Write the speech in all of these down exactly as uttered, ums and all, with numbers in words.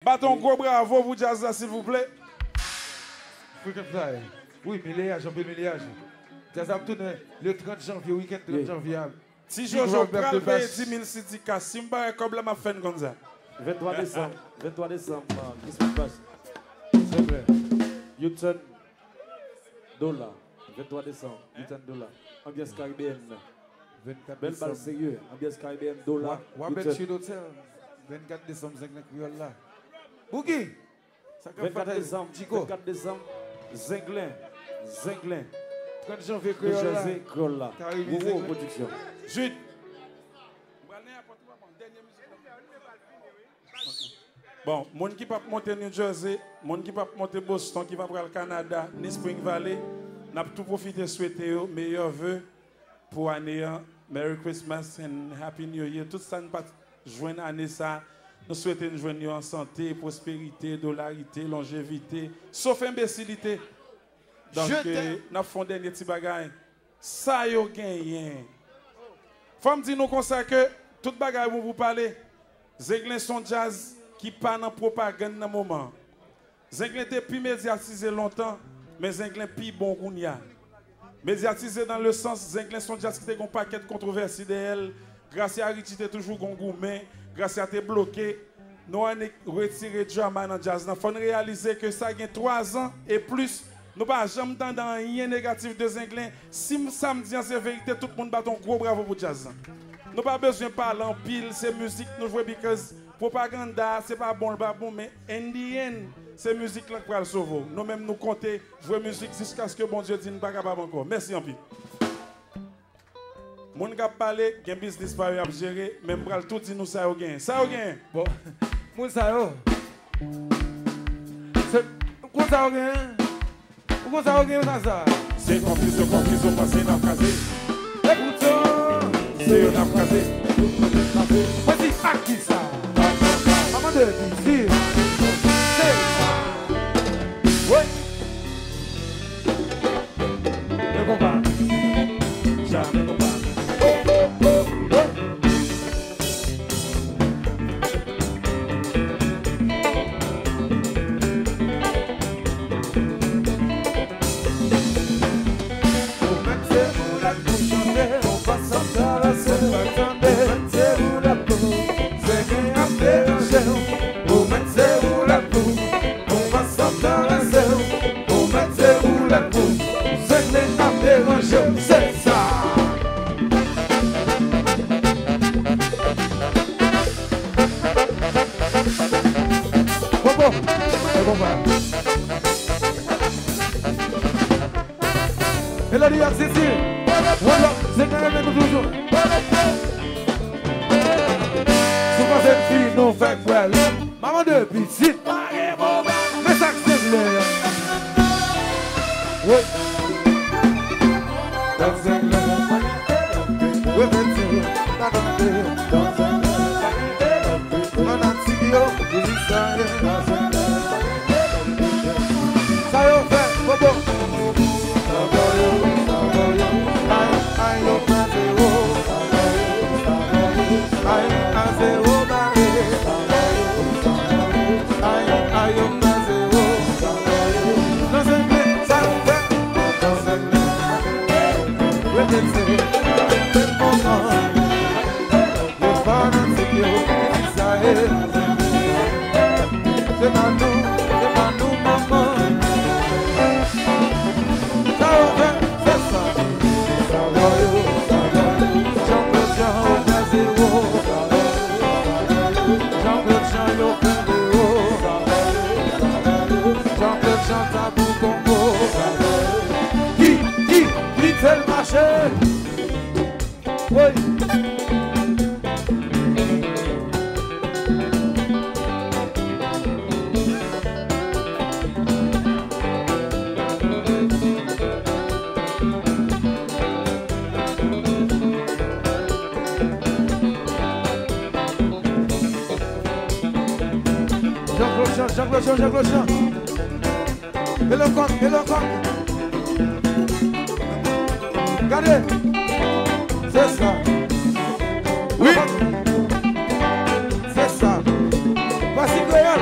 Bat yon gwo bravo pou djaz la, silvouplè. Freakin fly. Wi, mileyaj, anpil mileyaj. Djaz ap tounen le trant janvye, wikenn trant janvye a. Ti Jojo pral peye dis mil Sidika. Si m pa gen kòb la, m ap fè n konn sa. Venntwa desanm, venntwa desanm, uh, Christmas Bash. Silvouplè. U-turn Dola. Venntwa desanm, u-turn Dola. Anbyans karibeyèn. Bèl bal serye, anbyans karibeyèn, Dola, u-turn. Wabèt Sud Hotel, vennkat desanm, Zenglen Kreyòl la. Bouki! Sa k ap fèt, Djiko? Vennkat desanm, Zenglen, Zenglen. Trant janvye Kreyòl la. Kreyòl la. Wowo Pwodiksyon. Jude. Bon, moun ki p ap monte New Jersey, moun ki p ap monte Boston, ki pa pral Kanada, ni Spring Valley, n ap tou pwofite swete yo meyè ve pou ane an. Merry Christmas and Happy New Year. Tout sa n pa t jwenn ane sa, nou swete n jwenn yo an sante, pwosperite, dolarite, lonjevite, sof enbesilite. Donk, n ap fè yon dènye ti bagay. Sa yo genyen. Fò m di nou konsa ke tout bagay bon pou pale. Zenglen se yon djaz ki pa nan pwopagann nan moman an. Zenglen te pi medyatize lontan, men Zenglen pi bon kounye a. Medyatize dans le sens, Zenglen se yon djaz ki te gen yon pakèt kontwovèsi dèyè l. Gracia Ritchie te toujou gen yon goumen, Gracia te bloke. Nou annik retire drama nan djaz lan. Fò n reyalize ke sa gen twazan e plis, nou pa janm tande anyen negatif de Zenglen. Si m, sa m di an se verite, tout moun bat yon gwo bravo pou djaz lan. Nou pa bezwen pale anpil, se mizik nou jwe, because pwopaganda, se pa bon, l pa bon, men in the end, se mizik lan k pral sove w. Nou menm, nou konte jwe mizik jiskaske Bondye di n pa kapab ankò. Mèsi anpil. Moun k ap pale, gen biznis pa yo y ap jere, men m pral tou di nou sa yo genyen. Sa yo genyen? Bon, moun sa yo, se, ou konn sa yo genyen? Ou konn sa yo genyen, sa, sa? Se konfizyon, konfizyon, panse n ap kraze. E poutan, se yo n ap kraze. Mwen di, ak kisa? Maman de Bizi. Se. Woy. Le konpa. Jamè konpa. Oh, oh, oh, oh. Ou mèt se boulèt pou chante, ou pa santi anlè se pa tande. Ou mèt se boulèt pou Zenglen ap deranje w. Ou mèt se boulèt pou, ou pa santi anlè se ou. Ou mèt se boulèt pou, Zenglen ap deranje w. Se sa. Popo, e konpa. Elodie ak Sisi. Wala, Zenglen renmen nou toujou. Si w panse n fini, nou fè kwè l. Manman de pitit. Men sa k Zenglen an. Wi. Dans Zenglen. Repete, pa tande. Dans Zenglen. Fanatik yo, mizik sa ye. Sa yo fè, bobo. Ay, ay, yo kraze yo. Ay, a zewo bare. Ay, ay, yo kraze yo. Nan Zenglen, sa yo fè. Nan Zenglen. Repete, repete, kontan. Yo fanatik yo, ki di sa ye. Se pa nou, se pa nou, manman. Sa yo fè, se sa. Sa yo, sa yo, Jean-Claude Jean, yo fè zewo. Jean-Claude Jean, yo fè dewo. Jean-Claude Jean, Tabou Kongo. Ki, ki, ki te l mache. Woy! Jean-Claude Jean, Jean-Claude Jean, Jean-Claude Jean. Elokant, elokant. Gade. Se sa. Wi. Se sa. Vwasi kreyòl.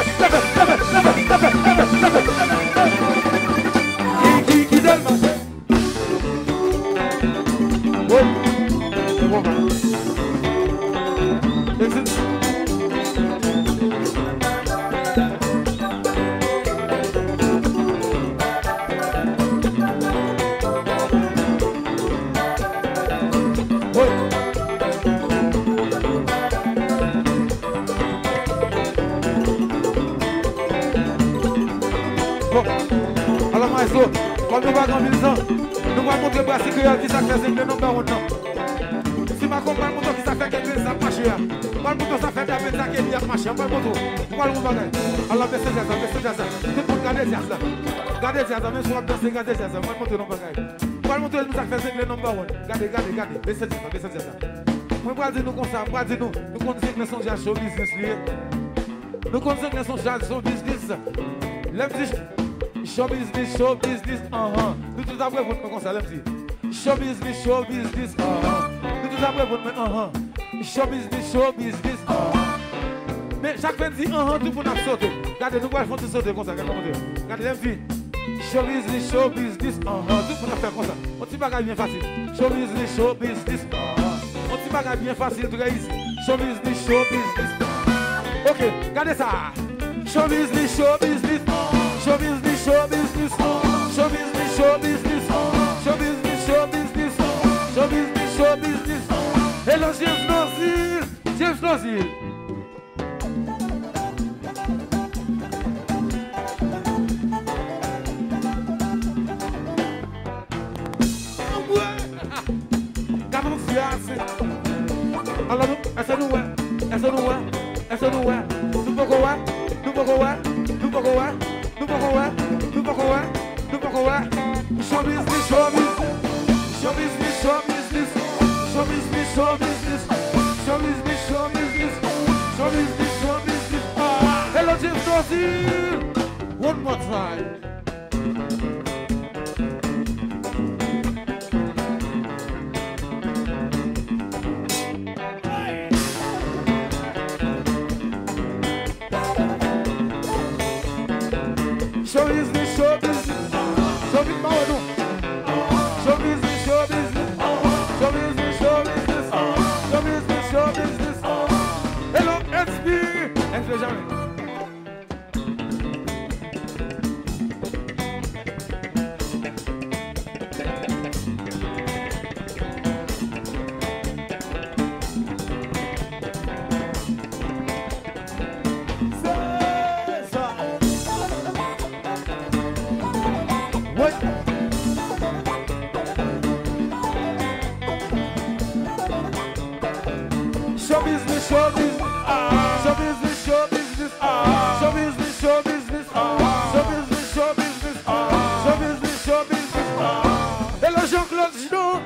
Ki, ki, ki tèlman. Woy. Bon, bon. Exit. Woy. Bon, alò, maestro, kòm nou pa gen anpil tan, nou pral montre Brasi Kreyòl ki sa k fè Zengle number one nan. Si Marco pral montre w ki sa k fè Kenbe sa ap mache a. Pral montre w sa k fè David Zakeli ap mache a. Pral montre w. Pral yon bagay. Alò, mesye djaz la, mesye djaz la. Tout moun gade djaz la. Gade djaz la, menm si w ap danse, gade djaz la. Pral montre nou bagay. Pral montre nou sa k fè Zengle number one. Gade, gade, gade. Mesye djaz la, mesye djaz la. Mwen pral di nou konsa, mwen pral di nou, nou konn Zengle se yon djaz show business li ye. Nou konn Zengle se yon djaz show business. Lè m di show business, show business, anhan. Nou tout ap reponn mwen konsa, lè m di show business, show business, anhan. Nou tout ap reponn mwen, anhan. Show business, show business, anhan. Men chak fè n di anhan, tout moun ap sote. Gade, nou pral fè yon ti sote konsa, gade kòman se. Gade, lè m di show business, show business, anhan. Tout moun ap fè konsa. Yon ti bagay byen fasil. Show business, show business, anhan. Yon ti bagay byen fasil, trè easy. Show business, show business. Ok, gade sa. Show business, show business. Show business, show business. Show business, show business. Show business, show business. Show business, show business. Hello, James Nozil. James Nozil. Gade yon ti ase. Alò nou, èske nou wè? Èske nou wè? Èske nou wè? Nou poko wè? Nou poko wè? Nou poko wè? Nou poko wè? Nou poko wè? Nou poko wè? Show business, show business. Show business, show business. Show business, show business. Business, show business. Hello, James Dorcil. One more time. Show business, show business. Show business, pa wè nou. Show business, show business. Show business, show business. Show business, show business. Hello, H P. H P Jamaica. Show business, show business, show business, show business, show business, show business, show business, show business, show business, show business. Hello, Jean-Claude Jean.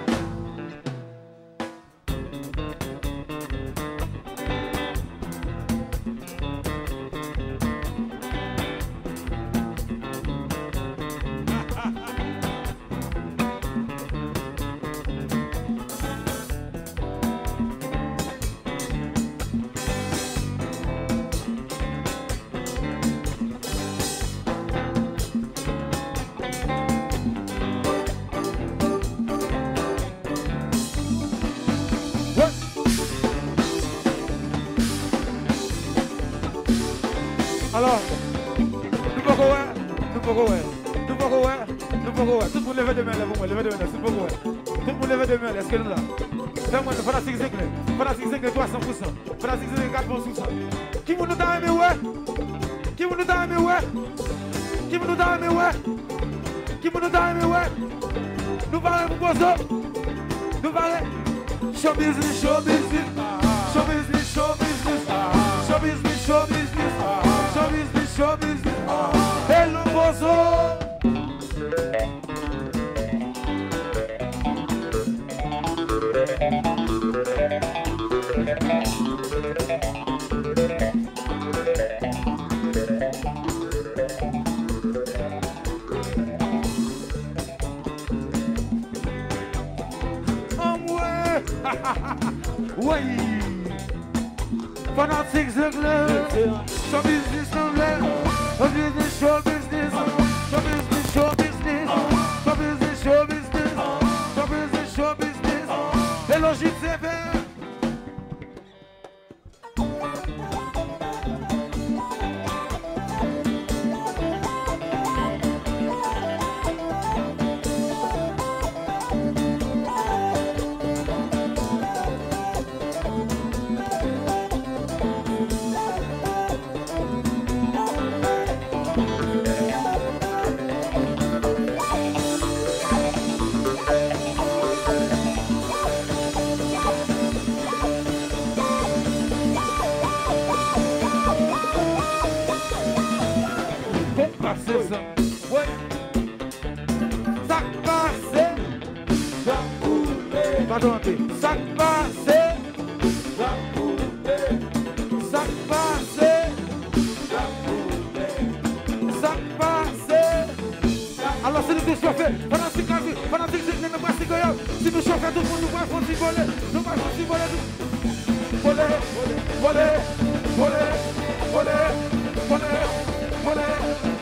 Alò, nou poko wè, nou poko wè, nou poko wè, nou poko wè. Tout moun leve de men anlè pou mwen, leve de men anlè, si nou poko wè. Tout moun leve de men anlè, èske nou la? Fè mwen, fanatik Zenglen, fanatik Zenglen twa san pou san, fanatik Zenglen katvan pou san. Ki moun nou ta renmen wè? Ki moun nou ta renmen wè? Ki moun nou ta renmen wè? Ki moun nou ta renmen wè? Nou pare pou Pozo? Nou pare? Show business, show business. Show business, show business. Show business, show business. Show business, show business. Hello, Pozo. Anmwe! Woy! Fanatik Zenglen. Show business nan vle. Show business, show business. Show business, show business. Show business, show business. Show business, show business. Hello, Jude Sévère. Bon, pase sa. Woy. Sa k pase? Patwon anpe. Sa k pase? Sa k pase? Sa k pase? Alò, si nou tou chofe, fanatik Kazi, fanatik Zenglen, nou pral sigaye. Si nou chofe tout moun, nou pral fè yon ti vole. Nou pral fè yon ti vole tou. Vole, vole, vole, vole, vole, vole.